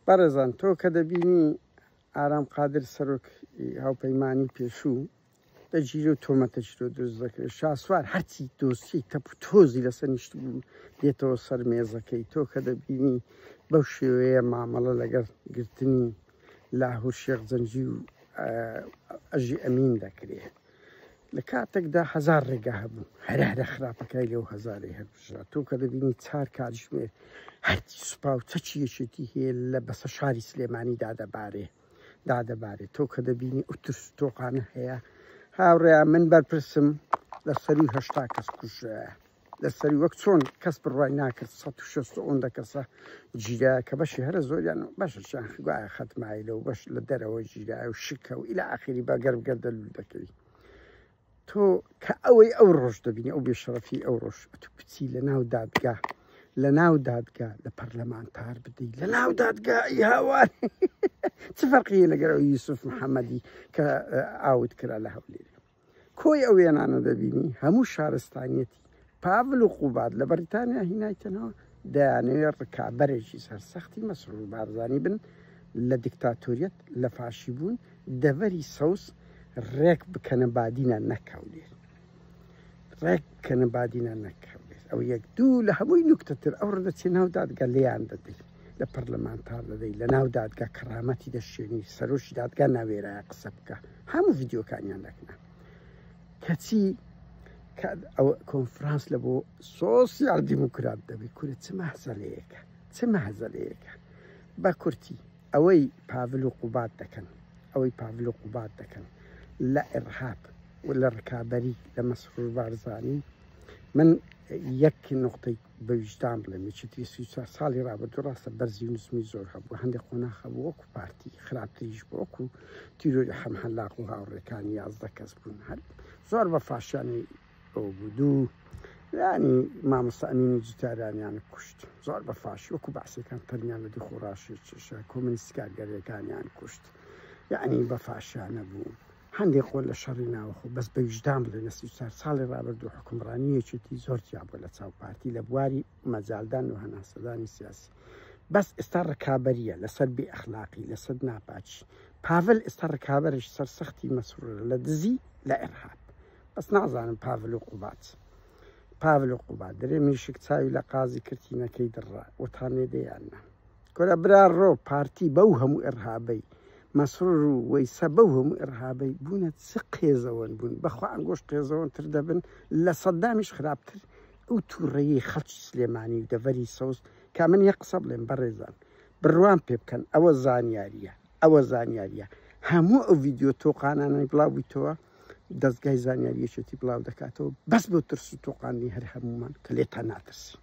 بەڕێزان تۆ کە دەبینی ئارام قادر سەرۆک هاوپەیمانی پێشوو دەگیرێ و تۆمەتەکی تۆ دروست دەکرێت، شاسوار هەرچی دۆسیەی تەپ و تۆزی لەسەر نیشتبوو دێتەوە سەر مێزەکەی، تۆ کە دەبینی بەو شێوەیە مامەڵە لەگەڵ گرتنی لاهور شێخ جەنگی و ئەژی ئەمین دەکرێت لە کاتێکدا هەزار ڕێگا هەبوو هەرە هەرە خراپەکای لەو هەزارەی هەبژرا. تۆ کە دەبینی 4 کاتژمێر هەرچی سوپا و چەکی یەکێتی هەیە لە بەسە شاری سلێمانی دادەبارێ دادەبارێ، تۆ کە دەبینی ئەو ترس و تۆقانە هەیە. هاوڕێیان من بەرپرسم لە سەروی 80 کەس کوژرایە لە سەروی، وەک چۆن کەس بڕوای ناکرد 160 ئەوەندە کەسە گیرا کە بەشی هەرە زۆریان بەشەشیان گوایە خەتمایلە و بەش لە دەرەوە گیرایە و شکە و ئیلا ئاخری بە گەرم گەردەلوول دەکەوی. تۆ کە ئەوەی ئەو ڕۆژ دەبینی ئەو بێشەڕەفی ئەو ڕۆژ ئەتو بچی لە ناو دادگا لە ناو دادگا لە پەرلەمانتار بدەی لە ناو دادگا ئی هاوار چ فەرقی لەگەر ئەو یوسف محەممەدی کە ئاوت کرا لە هەولێر؟ کۆی ئەو وێنانە دەبینی هەموو شارستانیەتی پاڤل و قوباد لە بەریتانیا هینایتەنەوە، دەیانەوێت ڕکابەرێکی سەرسەختی مەسرور بارزانی بن لە دیکتاتۆریەت لە فاشی بوون، دەڤەری سەوز ڕێک بکەنە بادینان نەک هەولێر، ڕێک بکەنە بادینان نەک هەولێر. ئەو یەک دوو لە هەمووی نوکتەتر ئەو ڕدەچێ ناو دادگا لێیان دەدەی لە پەرلەمانتار دەدەی لە ناو دادگا کەرامەتی دەشێنی، سەرۆکی دادگا ناوێرایە قسە بکە، هەموو ڤیدیۆکانیان دەکەن. کەچی کە ئەو کۆنفرانس لە بۆ سۆسیال دیموکرات دەبێت، کورە چ مەهزەلەیەکە، چ مەهزەلەیەکە. بە کورتی ئەوەی پاڤل و قوباد دەکەن، ئەوەی پاڤل و قوباد دەکەن لە ئێرهاب و لە ڕکابەری لە مەسرور بارزانی، من یەک نقطەی بە ویژدان بڵێم، یەکێتی 34 ساڵی ڕابردوو ڕاستە بەرزی و نزمی زۆر هەبوو، هەندێک قۆناخ هەبوو وەکو پارتی خراپتریش بوو، وەکو تیرۆری حەمحەلاق و هاوڕێکانی 11 کەس بوون، هەر زۆر بە فاشیانی ئەو بوو. دوو یعنی مامۆستا ئەمینی جوتیارانیان کوشت زۆر بە فاشی، وەکو بەعسیەکان تەرمیان لە دوو خۆڕاشی چێشا، کۆمەنیست کارگەریەکانیان کوشت، یعنی بە فاشیانە بوو. هەندێک خۆ لە شەڕی ناوەخۆ، بەس بە ویژدان بڵێ لە 34 ساڵی ڕابردوو حکومڕانی یەکێتی زۆر جیا بووە لە چاو پارتی لە بواری مەجالدان و هەناسەدانی سیاسی. بەس ئێستا ڕکابەریە لەسەر بێ ئەخلاقی، لەسەر ناپاکی. پاڤل ئێستا ڕکابەرش سەرسەختی مەسرورە لە دزی لە ئێرهاب. بەس نازانم پاڤل و قوباد، پاڤل و قوباد دەرێ میشک چاوی لە قازی کرتینەکەی دڕا وتان لێ دەیان نا. کورە برا ڕۆ پارتی بەو هەموو ئێرهابەی مەسرور و وەیسە بەو هەموو ئێرهابەی بوونە چ قێزەوەن بوون، بەخوا ئەنگۆش قێزەوەن تر دەبن لە سەدامیش خراپتر. ئەو تووڕەیەی خەڵکی سلێمانی و دەڤەری سەوز کە من یەک قسە بڵێم بەڕێزان بڕوام پێ بکەن، ئەوە زانیاریە، ئەوە زانیاریە. هەموو ئەو ڤیدیۆ تۆقانانەی بڵاو بوویتەوە دەستگای زانیاری یەکێتی بڵاو دەکاتەوە بەس بۆ ترس و تۆقاندنی هەر هەموومان کە لێتان ناترسین.